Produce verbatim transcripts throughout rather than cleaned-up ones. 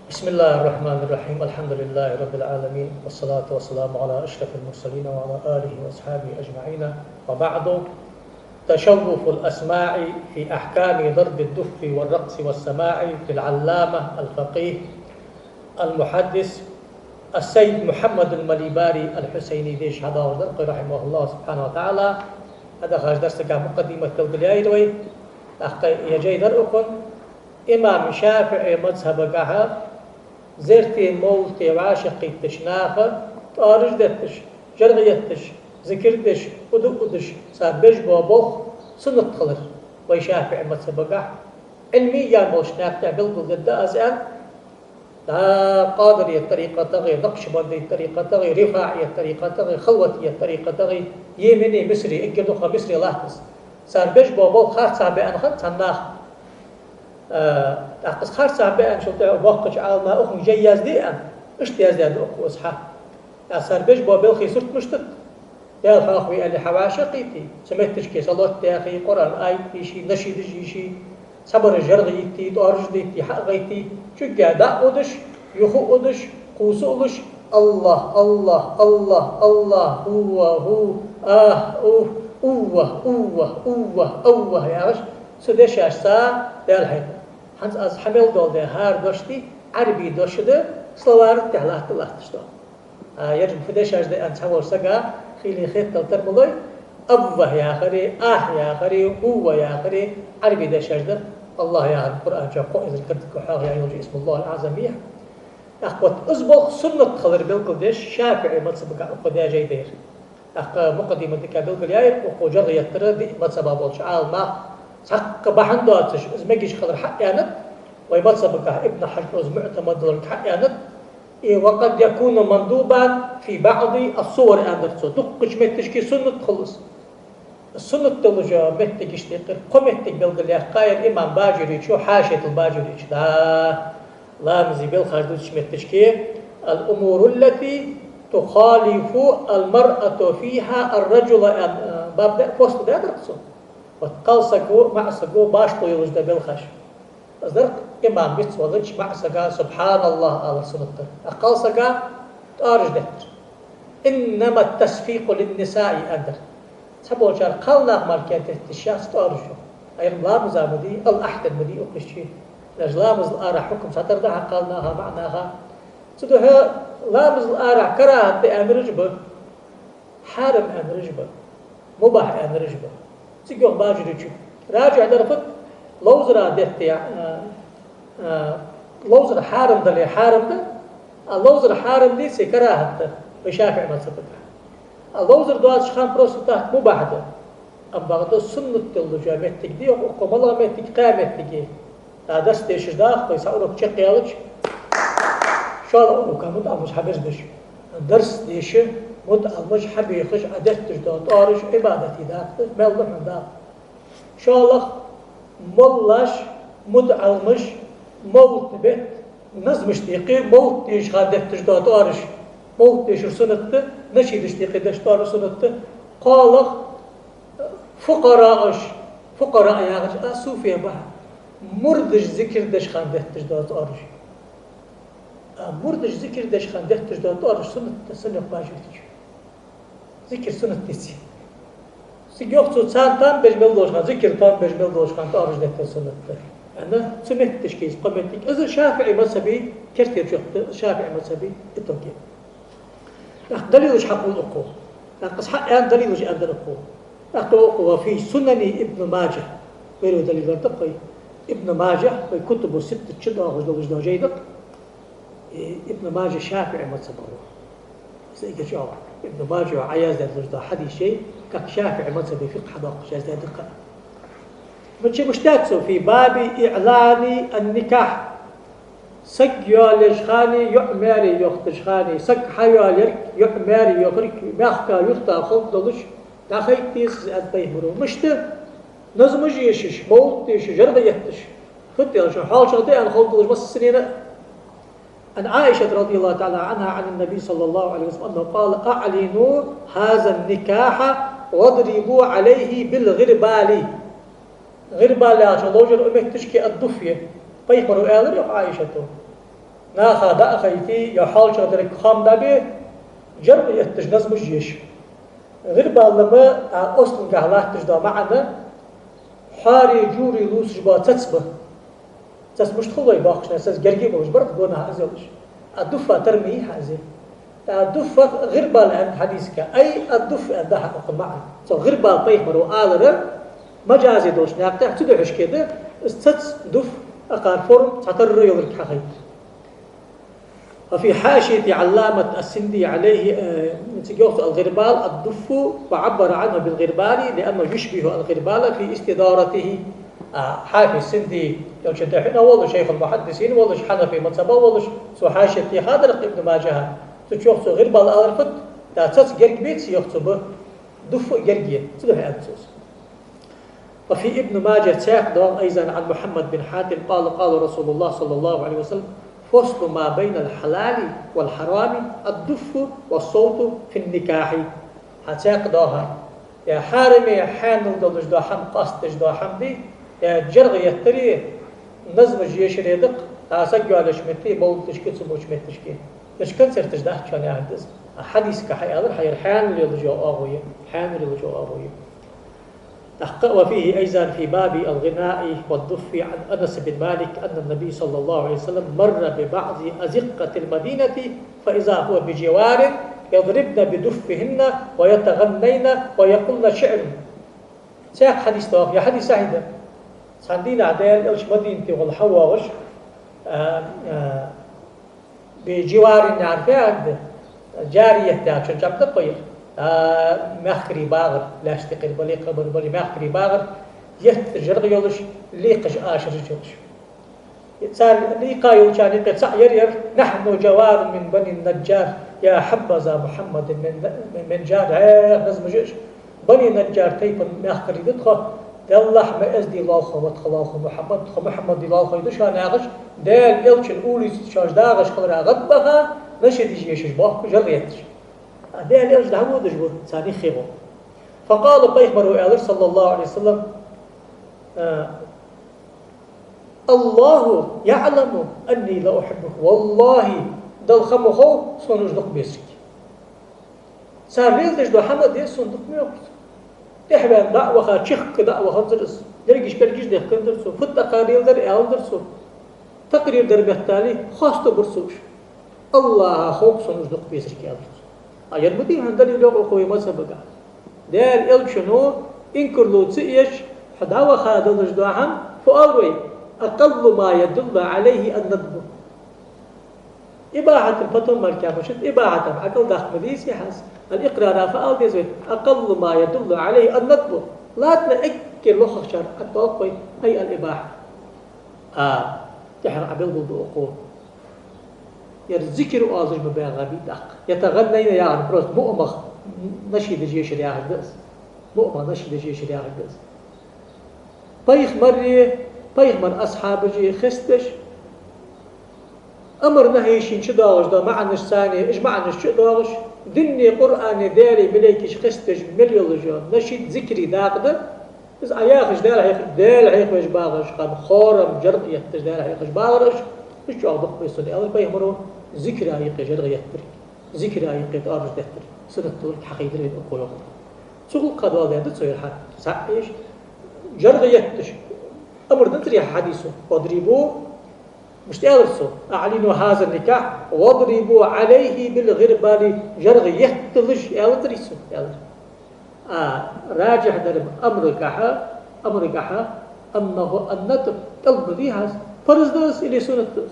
بسم الله الرحمن الرحيم. الحمد لله رب العالمين، والصلاة والسلام على أشرف المرسلين وعلى آله وأصحابه أجمعين. وبعد، تشوف الأسماع في أحكام ضرب الدف والرقص والسماع للعلامة الفقيه المحدث السيد محمد المليباري الحسيني дешаш хьадоагӀаш дар, رحمه الله سبحانه وتعالى. ХӀанз хьадоагӀаш дарсага мукъаддимат белгалъяьй вай. ТӀаккха ер жай дар укхун: имам ШафиӀий мазхӀабагахьа зерте, мовлате вӀашагӀкхийттача наха тӀоараш детташ, жаргӀа етташ, зикар деш, укх дуӀа деш, цар беш бола болх суннат хилар вай ШафиӀий мазхӀабагахьа. Ӏилман болча наькъа тӀа белгалдергда аз аьнна, да, Къадирий тӀарикъатагӀеи, Накъшбандий тӀарикъатагӀеи, РифаӀий тӀарикъатагӀеи, Халватий тӀарикъатагӀеи, Йемене, Мисре, эггара дукха Мисре латташ. Цар беш бола болх харцахьа баьнна хиннад цхьан наха. Э, тӀаккха из харцахьа баьнначул тӀехьа боккхача Ӏалама укхунга жай яздаь, иштта яздаь да укхо из хьа. ТӀаккха цар беш бола белхий сурт мишта да? Даьла хьоахаве аьле хьавӀашагӀкхийте, цу метташка салот дехе, Къуръан аят дийше, нашидаш йийше, цхьабараш жаргӀа йитте, тӀоараш дитте, хьа а гӀайтте, чугга дӀа а удаш, юха а удаш, кхувса а луш: الله، الله، الله، الله، هو، هو، آه، أوه، أوه، أوه، أوه، أوه яхаш, цу дешашца Даьла хьехар. ХӀанз аз хьа мел доаладаь хӀара дош да Ӏарбий дош да, словарь тӀа латта латташ да. А, ер фу дешаш да аьнна цхьаволча сага хила хетар ма лой, аввахӀ яхари, ахӀ яхари, гӀувва яхари Ӏарбий дешаш да. АллахӀ яхар Къуръан чу кхо эзар картага хьоахаяь йолча اسم الله الأعظم я. ТӀаккха вот из болх суннат хилар белгалдеш ШафиӀий мазхӀабагахьа укхо даь жай да ер. ТӀаккха мукъаддиматага белгалъяьй укхо, жаргӀа еттар диъ мазхӀабагахьа болча Ӏаламнаха цхьаккха бахьан доацаш из мегаш хилар хьааьннад, вай мазхӀабагахьа Ибн Хьажара из муӀтамад долга хьааьннад, и وقد يكون مندوبا في بعض الصور аьннадар цо, дукхача метташка суннат хул из. Суннат долаш йола моттигаш тӀехьара кхо моттиг белгалъяьккхай имам Бажурийчо, хьашиятал Бажурийчо. Да, ламаза белхаш дувцача метташка: الأمور التي تخالف المرأة فيها الرجل аьнна, э, баб да, фосла да дар цо. Вот кхалсаго, маӀасаго башхало йолаш да белхаш. Из дар имам вицвелча маӀасага سبحان الله алар суннат дар. А кхалсага тӀоараш деттар. إنما التصفيق للنساء аьннадар. Цхьаболчар кхалнаха мара кхы детташ яц тӀоараш, йоах. Ер ламаза ма дий, الأحدث ма дий укхаза. Даже ламазал арахьа хьукам цхьатарра да хьа кхалнаха, маӀанаха. Цудухьа ламазал арахьа карахӀат да аьннараш ба. Хьарам аьннараш ба, мубахь аьннараш ба. Цига йоах Бажурийчо: ражихь дар фуд? Ловзара детта, а, а, ловзар хьарам дале хьарам да, а ловзар хьарам деце карахӀат да вай ШафиӀий мазхӀабагахьа. А ловзар доацача хана просто так мубахь да. Амма бакъда суннат долаш йола моттиг да йоах укхо, малагӀа моттиг? Кхаь моттиг я. ТӀаккха дарс дешаш даха вай, цхьа урок чакхъяьлча, шоллагӀа урок мутаӀаламаша хьаберзабеш. Дарс деша, мутаӀаламаша хьабехаш Ӏа детташ дола тӀоараш Ӏибадате дакъа да, мел да хьона дакъа. ШоллагӀа, моллаш, мутаӀаламаш мовлат бетта назмаш декъе, мовлат дешача хана детташ дола тӀоараш. Мовлат дешар суннат да, нашидаш декъе деш тӀоараш суннат да. КхоалагӀа, фукъарааш, фукъараъ яхача а суфияй ба хьа, мурдаш зикар деш хана детташ дола тӀоараш. А мурдаш зикар деш хана детташ дола тӀоараш суннат да, суннат бажийтача. Зикар суннат деце. Цига йоах цо, царна там беш мел долча хана, зикар там беш мел долча хана тӀоараш деттар суннат да. Аьнна, цу метташка из кхо моттиг. Из ШафиӀий мазхӀаба кертерча йоах, ШафиӀий мазхӀаба итог я. ТӀаккха далилаш хьакхувл укхо. ТӀаккха из хьааьнна далилаш аьннадар укхо. ТӀаккха йоах укхо: وفي سنن ابن ماجه. Вай далил дар тӀаккха вай Ибн Мажа, вай кутубу ситтат чу доагӀаш долаш дола жай да. Э, Ибн Мажа ШафиӀий мазхӀабагӀа ва. Из эггара чӀоагӀа. Ибн Мажа Ӏояздаь долаш дола хьадисаш, как ШафиӀий мазхӀаба фикъхӀ хьадоаккхаш яздаь да-кх. Ма чу мишта даьд цо: في باب إعلان النكاح. Саг йоалаеш хана, йоӀ маьре йохийташ хана, саг хьайоалаярг, йоӀ маьре йохиярг мехка, юрта ховш долаш дӀахайта деза из, аьнна, пайхамаро. Мишта? Назмаш ешаш, мовлат дешаш, жаргӀа етташ. Фуд аьлча, хьоалчагӀа да аьнна ховш долаш массанена а. عن عائشة رضي الله تعالى عنها عن النبي صلى الله عليه وسلم أنه قال: أعلنوا هذا النكاح واضربوا عليه بالغربال. ГӀирбал яхача ловзар укх метташка الدف я. Пайхамаро аьлар йоах Ӏайшата: Наха дӀа а хайте, е хьоалчагӀа деррига хоам дӀабе, жаргӀа етташ назмаш еша. ГӀирбал ма а ослунгахьа латташ да маӀан, хьоаре, журе лувсаш ба цац ба. Цац мишта хул вай бохкача, цац герга а болаш бар, гонахьа из йолаш. А дуффа тара ма йий хьа из. ТӀаккха дуффах гӀирбал аьннад хьадисага. Ай, а дуфф аьннад хьа укхун маӀан. Цу гӀирбал пайхамаро алар, мажази долча наькъа тӀа цу духьашке да, из цац, дуфф, акхар форма цхьатарра йолга хьахайт. وفي حاشية علامة السندي عليه، э, цига йоах цо: الغربال الدف، وعبر عنه بالغربال لأنه يشبه الغربال في استدارته. А, Хьафиз Синди, йолча тӀехьа волаш, шайхул мухьаддисин волаш, хьанафи мазхӀаба волаш, цо хьашия тӀа хьадар Ибн Маджаха. Цу чу йоах цо гӀирбал алар фуд, да цац герга беце, йоах цо, ба, дуфф а герга я, цу духьа аьннад цо из. وفي ابن ماجه цхьаькха доагӀа أيضا عن محمد بن حاتم قال: قال رسول الله صلى الله عليه وسلم: فصل ما بين الحلال والحرام الدف والصوت في النكاح. Хьа цхьаькха доагӀа, е хьараме, хьанал долаш да хӀама, къоастадеш да хӀама да, е жаргӀа еттари, назмаш ешари да-кх, а саг йоалаеш метте, мовлаташка, цу моча метташка. Уж концерташ дац шоана яхар да из. А хьадисага хьааьлар, хьа ер хьанал йолаш йола оагӀув я, хьанал йолаш йола оагӀув я. ТӀаккха: وفيه أيضا في باب الغناء والدف عن أنس بن مالك أن النبي صلى الله عليه وسلم مر ببعض أزقة المدينة فإذا هو بجوار يضربن بدفهن ويتغنين ويقولن شعرا. Цхьаькха хьадис доагӀа, е хьадис сахьихь да. Цхьан дийнахьа Даьла Элча Мадинате гӀолла хьавоагӀаш, а, а, بجوار яхар фу яхилга да? Жарият яхачун чам да-кх ер. А, мехкарий багӀар, лаьшта юкъера бале, кхыбар бале, мехкарий багӀар, етта жаргӀа йолаш, лийкхаш ашараш йолаш. Цар лийкха йолчарна юкъе цаӀ яр ер: نحن جوار من بني النجار، يا حبذا محمد من، من، من جار. Э, назмаш я уж. Бани Наджар тайпан мехкарий да тхо, Даллахь, ма эздий лоалахой ва тха лоалахо Мухьаммад, тха Мухьаммада лоалахой да шоана яхаш, Даьла Элчан улица чу шоаш дагӀаш хиларах гӀадбаха, нашидаш ешаш, бохку, жаргӀа етташ. А Даьла Элча дӀаводаш ва царна юххе гӀо. فقال пайхамаро аьлар, صلى الله عليه وسلم, а, الله يعلم أني لأحبك. ВаллахӀи, Далла ха ма хов, сона уж дукха безарг. Цар леладеш дола хӀама деза сона дукха мегаш. ТӀехьаваьнна дӀа а ваха, чехка дӀа а ваханзар из, дерригаш-пӀелгаш дехканзар цо, фуд тӀаккха леладер аьннанзар цо. Такърир дар меттел хоастабир цо уж. АллахӀа хов-кх сона уж дукха безарг, аьлар цо. А ер ма дий хьона далил, йоах укхо, вай мазхӀабагахьа. Даьла Элчано инкарло ца еш, хьо дӀаваха далаш дола хӀама, фу оал вай: أقل ما يدل عليه الندب. ИбахӀатан, потом мара кхы мишта да, ибахӀатан, Ӏакъал даккха ма дезий хьа из. Ал-икърара фу ала деза вай: أقل ما يدل عليه الندب. Ладно, эггара лохагӀчар атта оал-кх вай, ай, ал-ибахӀа. А, тӀехьа Ӏа белгалду укхо. Ер зикар оалаш ма багӀа бий тӀаккха. يتغنين яхар просто муамах, нашидаш ешар яхар да из. Муамах, нашидаш ешар яхар да из. Пайхамари, пайхамара асхьабаши хестадеш, амар-нахьийшин чу доагӀаш дола маӀанаш царна, уж маӀанаш чу а доагӀаш, дини, Къуръани, Даьлеи малайкаши хестадеш мел йолаш йола нашид, зикарий дакъа да. Из Ӏа яхаш Даьла хьех-, Даьла хьехавеш багӀаш, хӀама хорам, жаргӀа етташ Даьла хьехаш багӀар уж, уж чӀоагӀа дукха беза сона, аьлар пайхамаро, зикара юкъе жаргӀа еттар, зикара юкъе тӀоараш деттар суннат долга хьахайдар вайна укхо, йоах. Цу гӀулакха доаладаьд цо ер хьа, схьа а эш, жаргӀа етташ амар даьдар ер хьадисо: واضربوا, мишта аьлар цо: أعلنوا هذا النكاح واضربوا عليه بالغربال, жаргӀа етталаш, аьлар цо, аьлар. А, раджихь дар-м амрагахьа, амрагахьа, أنه الندب, тӀалаб ма дий хьа из, парз да из или суннат да из?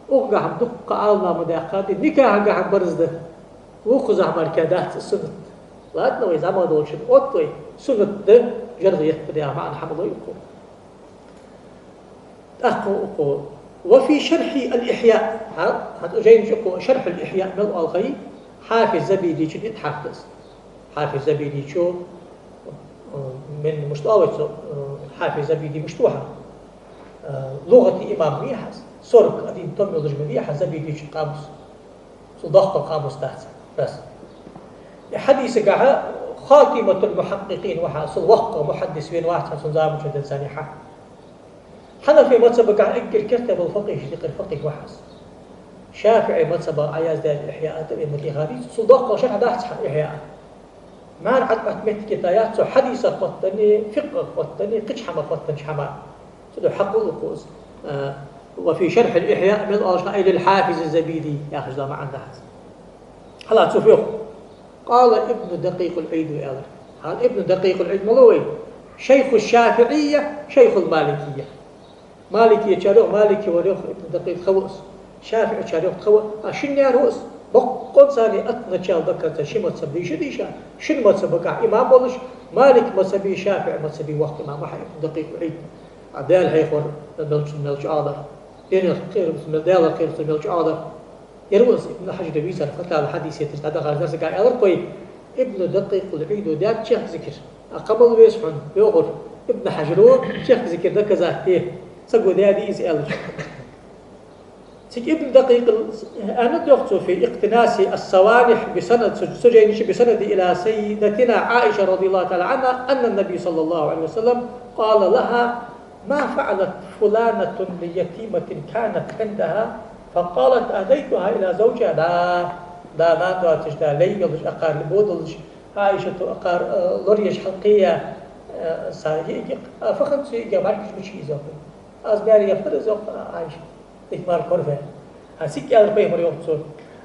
Укхагахьа-м дуккха Ӏаламнаха ма даьккхад, никахьагахьа-м парз да. Вокхазахьа мара дац из суннат. Ладно, вай зӀамига долчун отт вай, суннат да жаргӀа еттар яха маӀан хьамалой укхо. ТӀаккха укхо: وفي شرح الإحياء. ХӀа, хӀанз жайна чу укхо Шархьул Ихьяъ мел оал хьай, Хьафиз Забидичун итхьаф да из. Хьафиз Забидичо, э, мин мишта оал вай цо, э, Хьафиз Забиди мишта ва хьа? Э, лугӀата имам ма вий хьа из. Сорок один том йолаш ма вий хьа Забидичун къамус. Цул доккха къамус дац. Раз. Ер хьадисагахьа خاتمة المحققين ва хьа, цул воккха мухьаддис вена вац хьа цун заман чу денз царна хьа. Хьанафи мазхӀабагахьа эггара керте бола факъихӀашта юкъера факъихӀ ва хьа из. ШафиӀий мазхӀабах Ӏаяздаьча Ихьяа тӀа вай ма дийхадий, цул доккхагӀа шархь дац хьа Ихьяа. МаьрӀа Ӏад-Ӏад моттиг йитай цо хьадисах хоттаденна, фикъхах хоттаденна, кхыча хӀамах хоттаденна хӀама. Цудухьа хьакхоллу укхо из. А, وفي شرح الإحياء мел оалаш хьа, أي للحافظ الزبيدي яхаш да маӀан да хьа. Хьала цо фу йоах. قال ابن دقيق العيد аьлар. ХӀанз ابن دقيق العيد малув вай? شيخ الشافعية، شيخ المالكية. Маликечар йоах, Малики вар йоах ابن دقيق ха ва из. ШафиӀечар йоах ха ва, а шиннар ва из. Боккъонца царна от начала до конца ши мазхӀаб дийша, дийша, шин мазхӀабагахь имам волаш, Малик мазхӀабеи ШафиӀий мазхӀабеи воккха имам ва хьа ابن دقيق العيد. А Даьла хьехавар мел чӀоагӀа дар. Даьла кхерам, мел Даьла кхерам мел чӀоагӀа дар. Ер ва из Ибн Хьажара вийцар, Фатава хьадисий тӀа дӀадахача дарсага аьлар-кх вай, Ибн Дакъикъул-Ӏийда даьд чехка зикар. А кхы мала веза хьона, йоах Ибн Хьажара, чехка зикар доказать де, саго даьдий из аьлча. Цига Ибн Дакъикъ аьннад йоах цо: في اقتناص الصوانح بسند، цу, цу жайна чу بسند إلى سيدتنا عائشة رضي الله تعالى عنها أن النبي صلى الله عليه وسلم قال لها: ما فعلت فلانة ليتيمة كانت عندها فقالت أهديتها إلى زوجها؟ Да, да, нана доацаш, да лай йолаш, акхар либо долаш, Ӏайшата акхар, э, лораеш хьалкхеяь, э, са йиӀиг я-кх, а фу хиннад цу йиӀигах бӀаргагуш мича я из йоах. Аз маьре яхар из йоах Ӏайшат, дика мара корфе. А цига аьлар пайхамара йоах цо: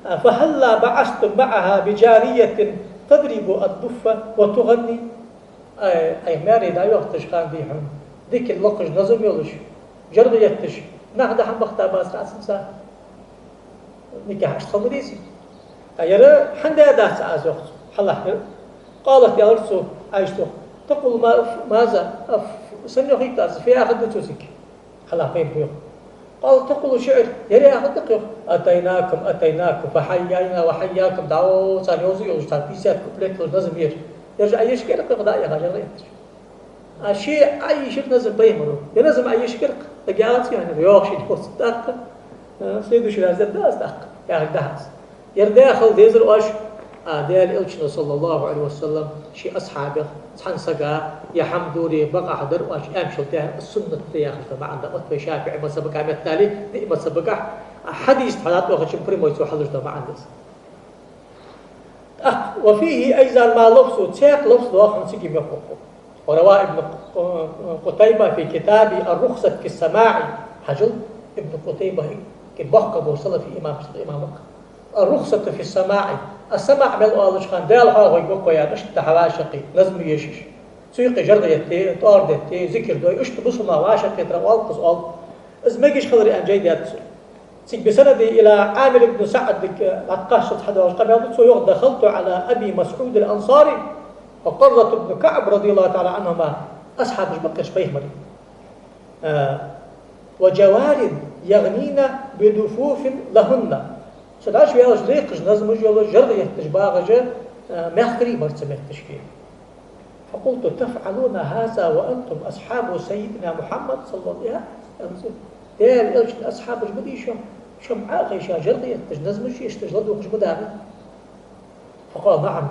فهلا بعثتم معها بجارية تضرب الدف وتغني؟ Ай, ай, маьре дӀайохийтача хана, дий хьона, дикал локхаш, назам йолаш, жаргӀа етташ, нах дӀа-хьа бахийта бацар цунца? Нагахь иштта хила ма дезий. А ер хӀана даьдац аз йоах цо, хьалха ер. قالت, аьлар цо, Ӏайшата йоах: تقول ما-, ماذا؟ А ф-, сенна йохийт аз, фу яхаргда цо цига? Хьалха пайхамара йоах. قالت: تقول الشعر, ер яхаргда-кх йоах: أتيناكم، أتيناكم، فحيينا وحياكم, дӀа царна йовза йолаш, царна пятьдесят куплет йолаш назам я ер. Ераш Ӏайешаргья-кх йоах, дӀа а яха, жаргӀа етташ. А ше Ӏайшар назам пайхамара. Ер назам Ӏайешаргья-кх, дагайоагӀац хьона ер, йоах шийна йоах цо. ТӀаккха, а, следующий раз дергда аз тӀаккха, яхаргда хьона из. Ер даь хила дезар оаш, а, Даьла Элчано, صلى الله عليه وسلم, ший асхьабех цхьан сага ер хӀама дора, бакъахьа дар оаш, аьнначул тӀехьагӀа суннат да яхаш да маӀан да. Отта вай ШафиӀий мазхӀабагахь меттел, диъ мазхӀабагахь, а, хьадис хьалатӀаоттачун прямой цо хьалуш да маӀан да из. ТӀаккха, وفيه أيضا ما لفظه, цхьаькха лафз да хьона цига мехкахо. وروى ابن قتيبة في كتابه الرخصة في السماع. Хьажал, Ибн Къутайба, кхы боккха бола салафий имам, имам ва-кх. الرخصة في السماع. Ас-самаӀ мел оалача хана, Даьла хьоахаве гӀо-кхо яь, иштта хьавӀашагӀкхийтта, назам ешаш. Цу юкъе жаргӀа етте, тӀоара детте, зикар дой, иштта бусалба нах вӀашагӀкхетар оал-кх из, оал. Из мегаш хилар аьнна жай даьд цо. Цига بسنده إلى عامر بن سعد, дика, лакхаш хьадоагӀаш къамаьл да, цо йоах: دخلت على أبي مسعود الأنصاري وقرة بن كعب رضي الله تعالى عنهما, асхьабаш ба-кх ераш пайхамара. А, وجوار يغنين بدفوف لهن. Со дӀачуваьлча, лекхаш назмаш йолаш, жаргӀа етташ багӀаш, а, мехкарий бар цу метташка. فقلت: تفعلون هذا وأنتم أصحاب سيدنا محمد صلى الله عليه وسلم؟ Даьла Элчан асхьабаш ма дий шо, шо-м Ӏо а хайша, жаргӀа етташ, назмаш еш, ладувгӀаш ма дарий? فقال: نعم.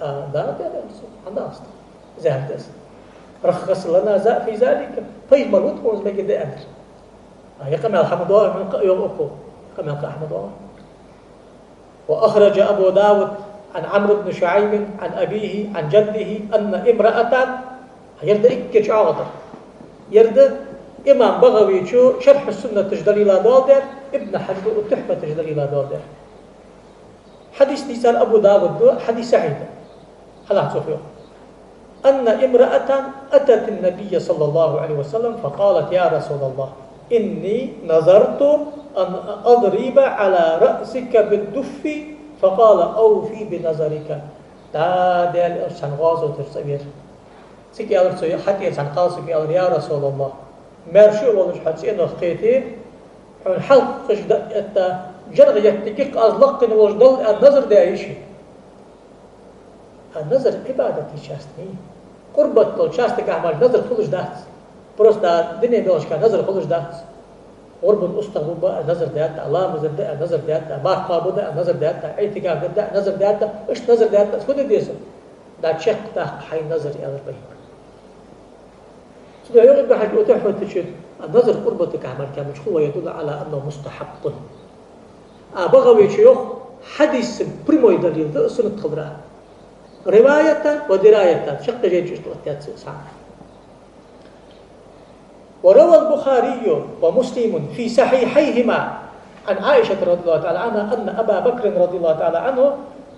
А, да, Даьла Элча, хӀана дац? Из аьлар аз. رخص لنا في ذلك. Пайхамар ва тхона из мегаргда аьннар. А, ер къамаьл хьа ма доагӀий, хьона кхы а йоах укхо. Ер къамаьл кхы а хьа ма доагӀий. وأخرج أبو داود عن عمرو بن شعيب عن أبيه عن جده أن امرأة. Ер да эггара чӀоагӀа дар. Ер да имам БагӀавечо Шархьу Суннаташ далила доаладаьр, Ибн Хьажаро Тухьфаташ далила доаладаьр. Хьадис дийцар Абу Давуда, хьадис сахьихь да. Хьалха цо фу йоах. أن امرأة أتت النبي صلى الله عليه وسلم فقالت: يا رسول الله، إني نذرت أن أضرب على رأسك بالدف، فقال: أوف بنذرك. Да, Даьла Элча цхьан гӀазота тӀара цӀавера. Цига аьлар цо, хьатӀера цхьан кхалсага аьлар: يا رسول الله, маьрша а волаш хьо цӀенах кхете, хьона хьалкхаш дӀа а этта, жаргӀа еттаргья-кх аз лакхе волаш Далла аьнна назар даь йиш я. А назар Ӏибадата часть я. Къурбат дола частагахь мара назар хулаш дац. Просто дунен белхашка назар хулаш дац. ГӀурбан устагӀа бу ба аьнна назар даьд, ламаз дергда аьнна назар даьд, марха кхоабаргда аьнна назар даьд, Ӏитикаф дергда аьнна назар даьд, иштта назар даьд, фу де деза? ДӀачакхдаккха хьай назар, аьлар пайхамара. Цудухьа йоах Ибн Хьажара Тухьфата чу: النذر قربة كما كان مجهول ويدل على أنه مستحب. А БагӀавечо йоах, хьадиса прямой далил да суннат хилара. Риваятан ва дираятан, шаккхе жайчу иштта оттадаьд цо цхьа. وروى البخاري ومسلم في صحيحيهما عن عائشة رضي الله تعالى عنها أن أبا بكر رضي الله تعالى عنه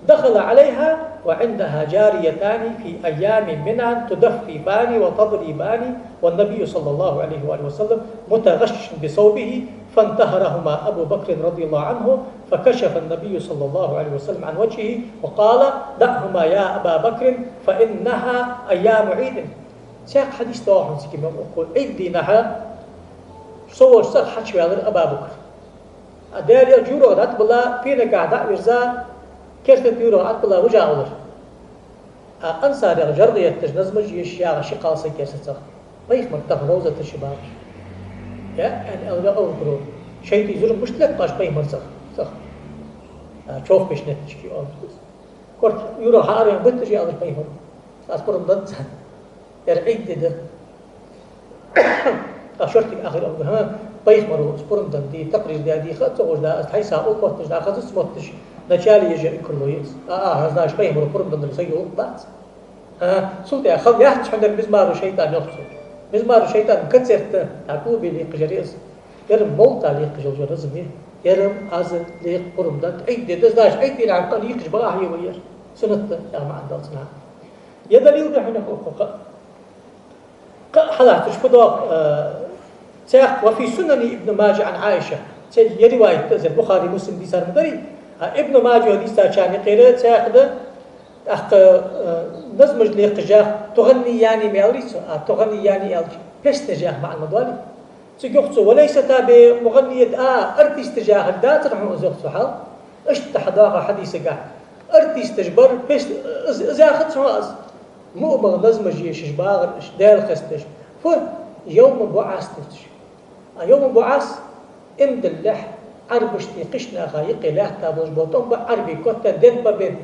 دخل عليها وعندها جاريتان في أيام منى تدففان وتضربان والنبي صلى الله عليه وآله وسلم متغش بثوبه فانتهرهما أبو بكر رضي الله عنه فكشف النبي صلى الله عليه وسلم عن وجهه وقال: دعهما يا أبا بكر فإنها أيام عيد. Цхьаькха хьадис доагӀа хьона цига мел укхо. Ӏийд дийнахьа со волча цӀагӀа хьачуваьлар Абу Бакр. А Даьла Элча юргӀа дӀатӀабилла, пенакахь дӀа а вирза, керта тӀа юргӀа дӀатӀабилла вижа а валар. А ансарех жӀаргӀа етташ, назмаш еш ягӀа ши кхалсаг яр са цӀагӀа. Пайхамар тахан ровзата чу багӀаш. Я, аьнна, аьлар Абу Бакро. ШайтӀий зурма мишта лаьтт оаш пайхамара цӀагӀа? ЦӀагӀа. А, човхабеш нетташ кхы оал. Корта юргӀа хьаарваьнна битташ, аьлар пайхамара. Аз пурам дац. Ер Ӏийд ди да. А шортига ахир алга, хӀа, пайхамара пурам даь ди, такърир даь ди ха ца гӀуш да, аз тхьайса уллув мотташ да, хазац мотташ, начале ежа икарло еза. А, а, хӀанз даш пайхамара пурам даьдар сага гӀулакх бац. ХӀа, цул тӀехьа хала яц хьона ер мизмару шайтӀан йоах цо. Мизмару шайтӀан концерт да, тӀаккха бе лекхаш яр из. Ер мовлата лекхаш йола назам я. Ер аз лекха пурам даьд, Ӏийд ди да, аз даш Ӏийд дийнахьа кхы лекхаш багӀа хьа вай ер. Суннат да, яха маӀан дац цунах. Ер далил да хьона укхо кхы. Кхы а хьалаьцача фу доагӀа, э, цхьаькха: وفي سنن ابن ماجه عن عائشة. Цхьа ер риваят да из, Бухари, Муслим дийцар ма дарий. А Ибн Маджа дийцачарна юкъера цхьаькха да, тӀаккха, э, назмаш лекхаш яха, تغنيان ма аьларий цо, а تغنيان аьлча, песнаш яха маӀан ма доалий. Цига йоах цо: وليستا بمغنيات, а, артисташ яхар дацар хьона из, йоах цо, хьал. Иштта хьадоагӀа хьадисагахь. Артисташ бар, пес-, из, из яхац хьона аз. МуӀмагӀа назмаш ешаш багӀар уж, Даьла хесташ. Фу? Йовма буӀас дувцаш. А йовма буӀас, иман диллалехь, Ӏарбашта, кхыча наха юкъе лаьтта болаш бола тӀом ба, Ӏарбий котта День Победы.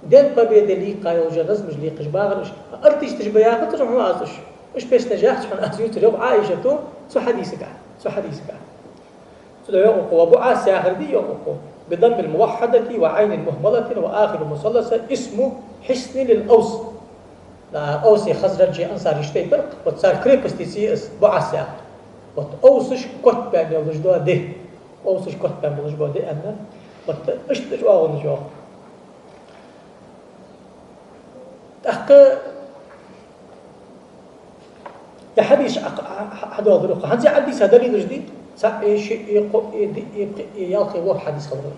День Победы лийкха йолча назмаш лекхаш багӀар уж. Артисташ ба яхацар хьона аз уж. Уж песнаш яхац хьона аз, ювцар йоах Ӏайшата цу хьадисагахь. Цу хьадисагахь. Цудухьа йоах укхо: وبعاث яхар да, йоах укхо, بضم الموحدة وعين مهملة وآخر مثلثة اسم حصن للأوس. Да, Авси, Хазраджи, Ансари ши тайпа бар, вот цар крепость я из, буӀас яхар. Вот Авсаш котбаьнна йолаш дола ди. Авсаш котбаьнна болаш бола ди аьнна. Вот иштта чӀоагӀонаш йоах. ТӀаккха ер хьадис хьа-, хьа-, хьадоаладир укхо. ХӀанз ер хьадиса далилаш да, цхьаъ, шиъ, кхоъ, диъ, пхиъ, ялх, ворхӀ хьадис хилар.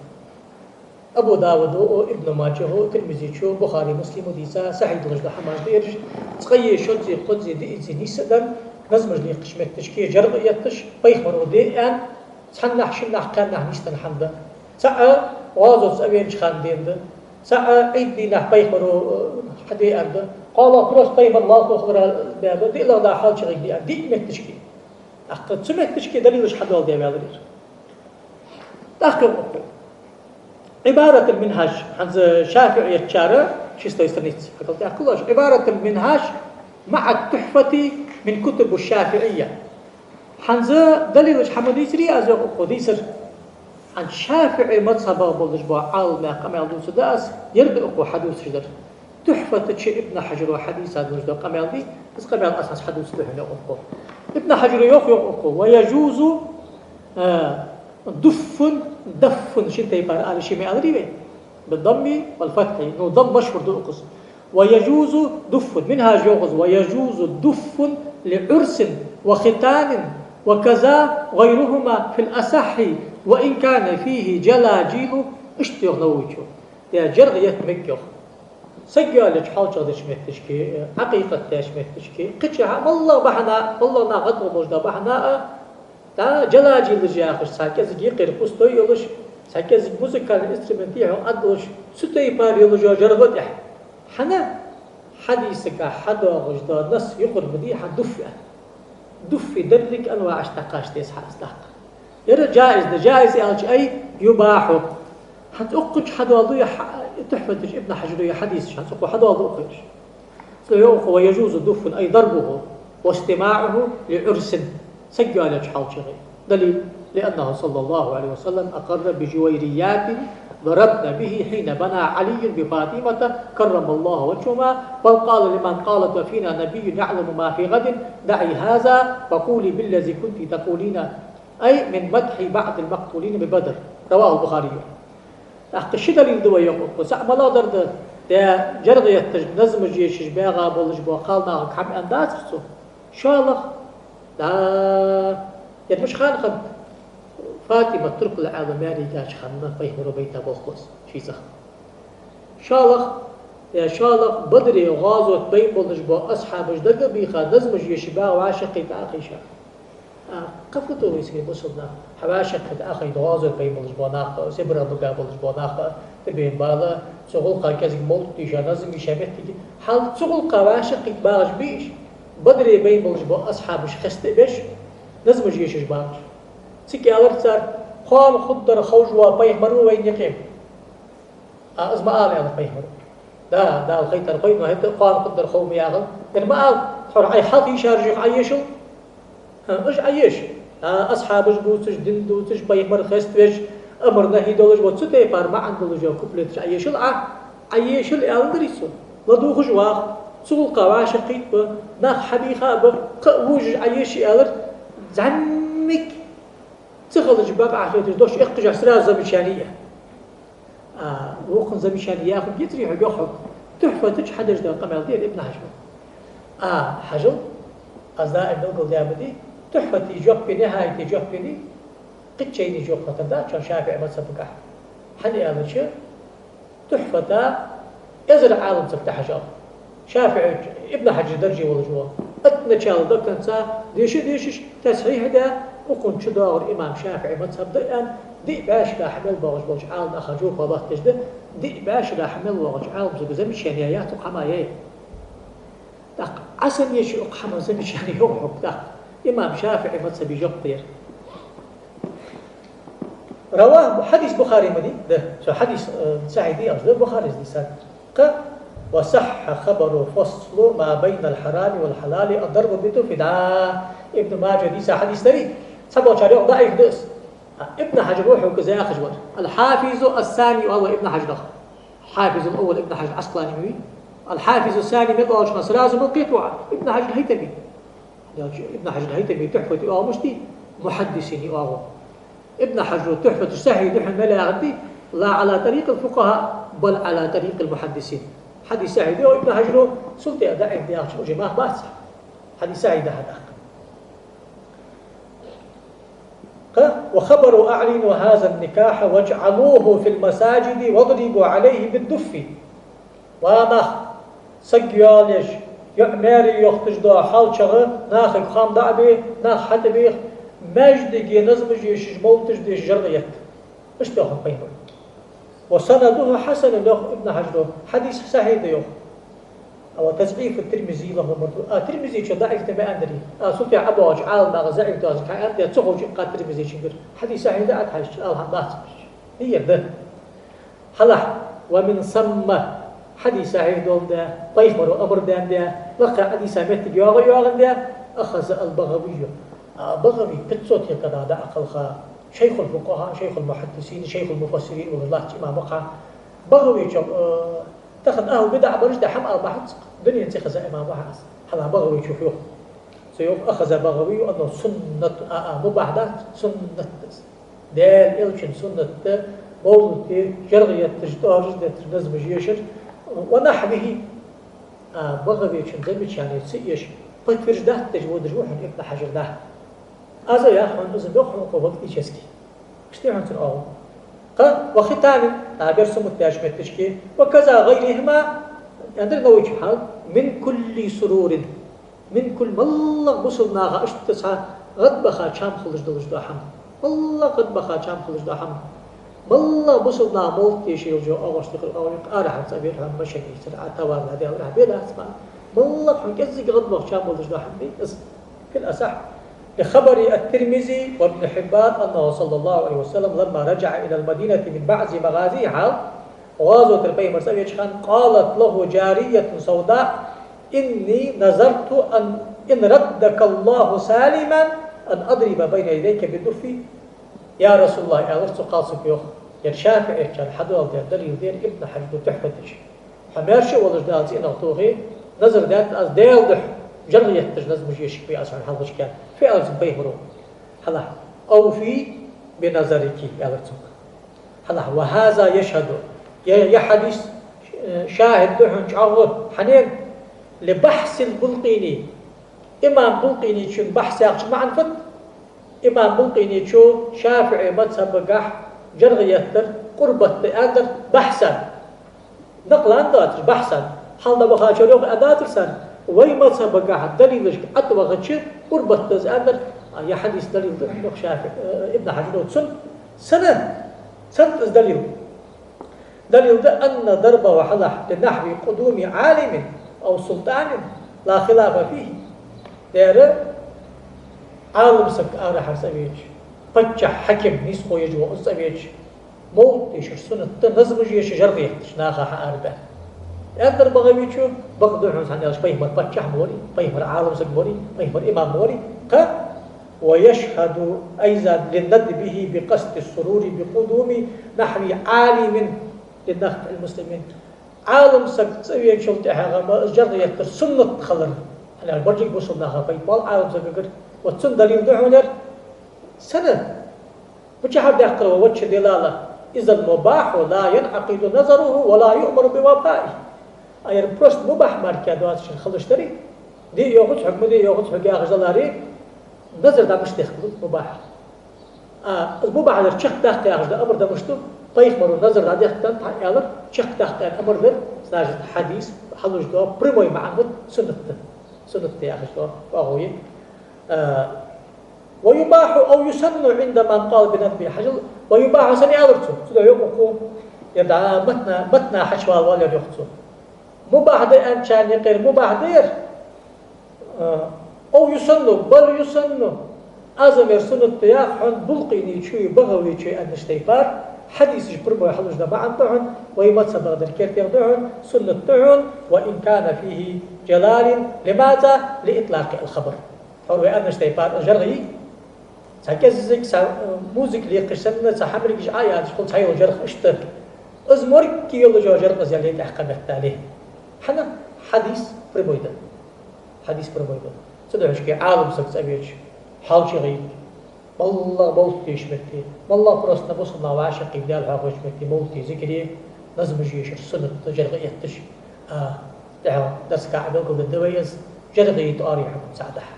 Абу Давуда, Ибн Маджахьа, Тирмизечо, Бухари, Муслима дийца, сахьихь долаш да хӀамаш да ераш, цкъаи, шоззеи, кхоззеи, диъаззеи нийса дар, назмаш лекхача метташка, жӀаргӀа етташ, пайхамара де аьнна, цхьаннахьа, шиннахьа, кхаьннахьа нийсденна хӀама да. ЦаӀ гӀазота цӀавенача хана денна да. ЦаӀ Ӏийд дийнахьа пайхамара, э, хьаде аьнна да. КхоалагӀа просто пайхамар лоалахо хилара баьнна да, диълагӀа да хьалчагӀа де аьнна, диъ метташка. ТӀаккха цу метташка далилаш хьадоаладе ваьлар ер. ТӀаккха укхо. عبارة المنهاج, хӀанз ШафиӀиятчара, шестой страница, хьакъал тӀаккха лош. عبارة المنهاج مع التحفة من كتب الشافعية. ХӀанз далилаш хьа ма дийцарий аз, йоах укхо, дийцар. ХӀанз ШафиӀий мазхӀабагӀа болаш бола Ӏаламнаьха къамаьл дувцаргда аз, ер да укхо хьадувцаш дар. Тухьфата чу Ибн Хьажара хьадийца долаш дола къамаьл да, из къамаьл аз хӀанз хьадувцаргда хьона, йоах укхо. Ибн Хьажара йоах, йоах укхо: ويجوز, э, دف, دف, шин тайпара ала ши ма аьларий вай. بالضم والفتح, ну, дамм машхӀур да укхаза. ويجوز دف, Минхьаж йоах из: ويجوز دف لعرس وختان وكذا غيرهما في الأصح وإن كان فيه جلاجيل, иштта йоах Нававечо. Де жӀаргӀа етта мег йоах. Саг йоалаеча хьалчагӀдеча метташка, Ӏакъикъат деча метташка, кхычахьа, моллагӀа бахьана, моллагӀа наха гӀадгӀа болаш дола бахьана а, да, жаладжилаш яхаш, цхьа кӀезига юкъера пустой йолаш, цхьа кӀезига музыкальный инструмент тӀехьа Ӏаддолаш, цу тайпара йолаш йола жӀаргӀа тӀехьа. ХӀана? Хьадисагахь хьадоагӀаш дола насс юкъара ма дий хьа дуф аьнна. Дуффи деррига анваӀаш дӀакхача деза хьа из тӀаккха. Ер а джаиз да, джаиз аьлча ай, юбахьу. ХӀанз укхаза хьадоаладу ер хьа-, Тухьфата чу Ибн Хьажара ер хьадисаш, хӀанз укхо хьадоаладу укхо ераш. Цо йоах укхо: ويجوز دف أي ضربه واستماعه لعرس. Саг йоалаеча хьалчагӀа. Далил. لأنه صلى الله عليه وسلم أقر بجويريات ضربن به حين بنى علي بفاطمة كرم الله وجههما، بل قال لمن قالت: وفينا نبي يعلم ما في غد، دعي هذا وقولي بالذي كنت تقولين، أي من مدح بعض المقتولين ببدر. رواه البخاري. ТӀаккха ши далил да вай йоах укхо. ЦаӀ малагӀа дар да, де жаргӀа етташ, назмаш ешаш багӀа болаш бола кхалнахага хӀама аьннадац цо. ШоллагӀа, да, ер мишта хиннад? ФатӀимат Туркала Ӏаьла маьре йигача хана пайхамаро байта болхлос шийцах. ШоллагӀа, е шоллагӀа, Бадре гӀазот баь болаш бола асхьабаш дагабийха, назмаш ешаш багӀа вӀашагӀкхийтта Ӏохайша. А, кхы фу товр я, бусалба нах, хьа вӀашагӀкхийтта Ӏохайта гӀазот баь болаш бола нах, Сибре бигаш болаш бола нах, тӀабена бала, цу гӀулакха кӀезига мовлат дийша, назам йийша моттиг я. Хьал цу гӀулакха вӀашагӀкхийтта багӀаш бий уж, Бадре баь болаш бола асхьабаш хеста а беш, назмаш ешаш багӀаш. Цига аьлар цар: «Кхоана хургдар ховш вола пайхамар ва вайна юкъе». А, из ма ала, аьлар пайхамаро. Да, Дала хайтар хой, но хӀаьта кхоана хургдар хов ма яхар. Ер ма ала, тхьовра Ӏайха хьалха йийшараш юха Ӏоешал. ХӀа, уж Ӏоеша. А, асхьабаш бувцаш, дин дувцаш, пайхамар хеставеш, амар-нахьи долаш, вот цу тайпара маӀан долаш йола куплеташ Ӏоешал Ӏа, Ӏоешал аьннадарий цо. ЛадувгӀаш ваха, цу гӀулакха вӀашагӀкхийтта ба, нах хьабийха а ба, кхы а вожаш Ӏоеша аьлар, зӀамига ца хилча бакъахьа хеташ дош эккхаш сразу замечание я. А, вокхан замечание яхар гицрий хьога, йоах хьога. Тухьфата чу хьадеш да къамаьл да ер Ибн Хьажара. А, хьажал, аз даим белгалдаь ма дий, Тухьфата жоп а, Нихьаята жоп а, кхыча шайна жоп хӀаьта дац шоана ШафиӀий мазхӀабагахьа. ХӀана аьлча, Тухьфата эзар Ӏаламцага тӀахьажа. ШафиӀий, Ибн Хьажара дарже волаш ва. От начала до конца деша а дешаш, тасхьихь а даь, укхун чу доагӀар имам ШафиӀий мазхӀаб да аьнна, диъ бӀаь шера хьа мел боагӀаш болча Ӏаламнаха жоп латташ да, диъ бӀаь шера хьа мел воагӀача Ӏаламсага замечание яц укх хӀаман яй. ТӀаккха Ӏа санна еший укх хӀаман замечание, йоах хьога, тӀаккха имам ШафиӀий мазхӀаба жоп да ер. رواه, хьадис Бухаре ма дий, да, цу хьадис, э, сахьихь дий аьлча, да, Бухарес дийцад. Кхы: وصح خبر فصل ما بين الحرام والحلال الضرب بالدف, да, Ибн Маджа дийца хьадис дарий, цхьаболчар йоах даӀиф да из. А, Ибн Хьажар ва хьога из яхаш вар. Аль-Хьафизу ас-Сани оал Ибн Хьажарах. Хьафизул Аввал Ибн Хьажар Ӏаскъалани ма вий. Аль-Хьафизу ас-Сани мел оалача хана сразу ма кхетаву Ӏа, Ибн Хьажар ХӀайтами. Ибн Хьажар ХӀайтами Тухьфата оал мишта дий? Мухьаддисина оал. Ибн Хьажара Тухьфата сахьихь да хьона мел яхар дий: لا على طريق الفقهاء بل على طريق المحدثين. Хьадис сахьихь да, йоах Ибн Хьажара, цул тӀехьа даӀиф да яхача уже мах бац. Хьадис сахьихь да хьадаккха. Кхы: وخبر أعلنوا هذا النكاح واجعلوه في المساجد واضربوا عليه بالدف. Ва нах, саг йоалаеш, йоӀ маьре йохийташ дола хьал чагӀа, нахага хоам дӀа а бе, нах хьатӀабеха, маьждиге назмаш ешаш, мовлаташ дешаш жаргӀа етта. Иштта йоах пайхамаро. وسنده حسن, йоах Ибн Хьажара, хьадис сахьихь да йоах. А, وتضعيف الترمذي له مردود. А, Тирмизечо даӀиф да ма аьннадарий. А, цул тӀехьа ӀобоагӀача Ӏаламнаха заӀиф да аьнна, кхы а аьннад, ца ховча юкъа Тирмизечунгара. Хьадис сахьихь да Ӏа тхьайшача, Ӏалам бац. Дий ер да. Хьалахь, ومن ثم, хьадис сахьихь доландаь, пайхамаро амар даьннадаь, лакхе Ӏодийца моттиг йоагӀа а йоагӀандаь, أخذ البغوي. А, БагӀави пятьсот года дӀакхелха, шайхуль-фукъахӀа, шайхуль-мухьаддисин, шайхуль-муфассирин волаш латтача имам ва-кх. БагӀавечо, э, тахан ахӀлу бидаӀ бараш да хӀама ала бахьанца, дунен цӀихеза имам ва-кх из. Хьалахь БагӀавечо йоах. Цо йоах: أخذ البغوي أنه سنة, а, а, мубахь дац, суннат да из. Даьла Элчан суннат да, мовлат де, жаргӀа етташ, тӀоараш детташ, назмаш ешар, ونحوه. А, БагӀавечун замечание ца еш, подтверждать деш водаш ва хьона Ибн Хьажар, да. Аз а яхар хьона, из а йоах хьона укхо фактически. Иштта хьона цун оагӀув. Кхы: وختاما, а, бер сумат деш моттигашка, وكذا غيرهما, аьннадар Нававечо хьал, من كل سرور. من كل, моллагӀа бусалба наха иштта цхьа гӀадбаха чам хулаш долаш дола хӀама. МоллагӀа гӀадбаха чам хулаш дола хӀама. МоллагӀа бусалба наха мовлат деш йолча оагӀошта юкъера оагӀув, арахьара цӀа бер хьона машен ийцар, а, товар дӀадаьлар, а, бе дац ма. МоллагӀа хьона кӀеззига гӀадбаха чам болаш дола хӀама бий из. في الأصح. لخبر الترمذي وابن حبان أنه صلى الله عليه وسلم لما رجع إلى المدينة من بعض مغازيه, хьал, гӀазотера пайхамар цӀавеча хана, قالت له جارية سوداء: إني نذرت أن، إن ردك الله سالما، أن أضرب بين يديك بالدف. «Я РасулаллахӀ, — аьлар цу кхалсаго, йоах, — ер ШафиӀечарна хьадоаладаь далил да ер Ибн Хьажара Тухьфа чу. Хьо маьрша волаш Дала цӀенагӀа тохе, назар даьд аз Даьла духьа жаргӀа етташ назмаш ешаргба аз хьона хьалхашка. Фу аьлар цунга пайхамаро?» Хьалха: «أوفي بنذرك», — аьлар цунга. Хьалха: «وهذا يشهد», ер, ер хьадис, э, шахӀид да хьона чӀоагӀа. Хьанна? «لبحث البلقيني». Имам Булкъинечун бахьс яхачун маӀан фуд? Имам Булкъинечо ШафиӀий мазхӀабагахьа жаргӀа еттар къурбат да аьннадар бахьсан. Накълан доацар бахьсан. Хьалха дӀабахачар йоах, аьннадар цар: «Вай мазхӀабагахьа далилашка тӀавахача къурбат да из», — аьннадар. А, ер хьадис далил да, йоах ШафиӀ-, э, Ибн Хьажара цунна. Сенна? Сенна да из далил? Далил да: «أن ضربه», хьалха, «لنحو قدوم عالم أو سلطان لا خلاف فيه». Дера, Ӏалам саг арахьара цӀавеча, паччахь, хьаким, нийсхо еш вола из цӀавеча, мовлат дешар суннат да, назмаш ешар, жаргӀа етташ наха хьаарабаьнна. Аьннадар БагӀавечо, бакъ да хьона, хӀана аьлча пайхамар паччахь ма варий, пайхамар Ӏалам саг ма варий, пайхамар имам ма варий. Кхы: «ويشهد أيضا لندبه بقصد السرور بقدوم نحو عالم لنفع المسلمين». Ӏалам саг цӀавечул тӀехьагӀа ма из жаргӀа еттар суннат хилар. ХӀана аьлча божарг бусалба наха пайда боал Ӏалам сагагара. Вот цунна далил да хьона ер. Сенна? Мичахьара даьккхар вай вочча дилала: «إذ المباح لا ينعقد نظره ولا يؤمر بوفائه». А ер просто мубахь мара доацаш хилаш дарий? Де йоахац хьога, ма де йоахац хьога яхаш даларе, назар дӀа мишта дехкалу мубахь. А, из мубахь дар чакхдаккха яхаш да, амар да мишта ду, пайхамаро назар дӀадехкад хьааьлар, чакхдаккха аьнна амар дар, значит, хьадис, хьалуш да, прямой маӀан да, суннат да. Суннат да яхаш да, оагӀув я. А, «ويباح أو يسن عند من قال بندبه». Хьажал, «ويباح» сенна аьлар цо, цудухьа йоах укхо, ер дӀа матна, матна хьачувала валар йоах цо. Мубахь да аьнначарна юкъера мубахь да ер. А, «أو يسن», «بل يسن». Аз-м ер суннат да яхаш хьона Булкъинечои БагӀавечои аьннача тайпара, хьадисаш прямой хьалуш да маӀан да хьона, вай мазхӀабагӀа дар кертера да хьона, суннат да хьона, «وإن كان فيه جلال». لماذا؟ لإطلاق الخبر. ХӀара вай аьннача тайпара из жаргӀа йий? Цхьа кӀеззига, цхьа, э, музыка лекхаш санна, цхьа хьамиргаш Ӏояьдаш хул цхьайола жаргӀа, иштта. Из моргге йола жо жаргӀа из яле тӀехьа кхаметтале. ХӀана? Хьадис прямой да. Хьадис прямой да. Цудухьа шке Ӏалам саг цӀавеча, хьалчагӀа йита, моллагӀа мовлат деш метте, моллагӀа просто бусалба наха вӀашагӀкхийна Даьла хьоахавеш метте, мовлате, зикре, назмаш ешар суннат да, жаргӀа етташ. А, тӀехьа дарсага Ӏа белгалдергда вай из, жаргӀа йита ара хьукам цаӀ дахьа.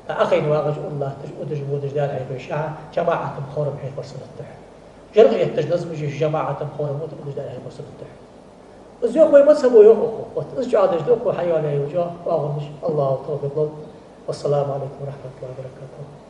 ТӀаккха ахайна вагӀаш, ура латташ, удаш-водаш, Даьла хьехавеш, а, жамаӀатам, хорам хьехавар суннат да хьона. ЖаргӀа етташ назмаш еш жамаӀатам, хорам, удаш-водаш, Даьла хьехавар суннат да хьона. Из йоах вай мазхӀабо, йоах укхо. Вот из чӀоагӀдеш да укхо хьайоалаяь йола жо, оагӀонаш. АллахӀа тавфикъ лолда. والسلام عليكم ورحمة الله وبركاته.